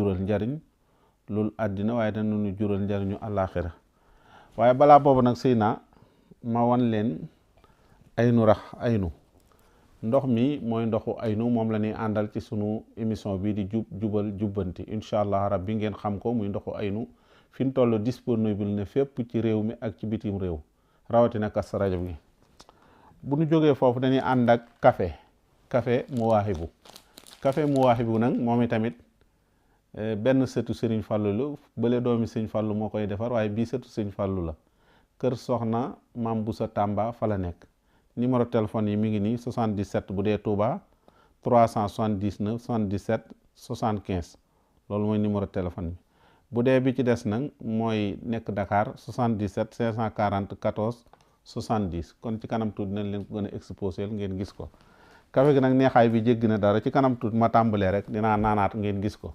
jural njariñ loolu àddina waaye danañu jural njariñu àllaaxira waaye balaa boobu nag sëy naa ma wan leen aynu rax aynu ndox mi mooy ndoxu aynu moom la ñuy àndal ci sunu émission bii di jubal jubbanti incha allah rabbi ngeen xam ko muy ndoxu aynu fi ñu toll disponible ne fépp ci réew mi ak ci bitim réew rawatina Kazu Rajab gi bu ñu jógee foofu dañuy ànd ak café Mawaahibu nag moom itamit benn sëtu Sëriñ Fallu la bële doomi Sëriñ Fallu moo koy defar waaye bii sëtu Sëriñ Fallu la kër soxna Maam Busa Tamba fa la nekk numéro téléphone yi mi ngi nii 77 bu dee Touba 379 77 75 loolu mooy numéro téléphone bi bu dee bi ci des nag mooy nekk Dakar 77 540 14 70 kon ci kanam tuuti dinañ leen ko gën a exposé ngeen gis ko café gi nag neexaay bi jéggi na dara ci kanam tuuti ma tàmbalee rek dinaa naanaat ngeen gis ko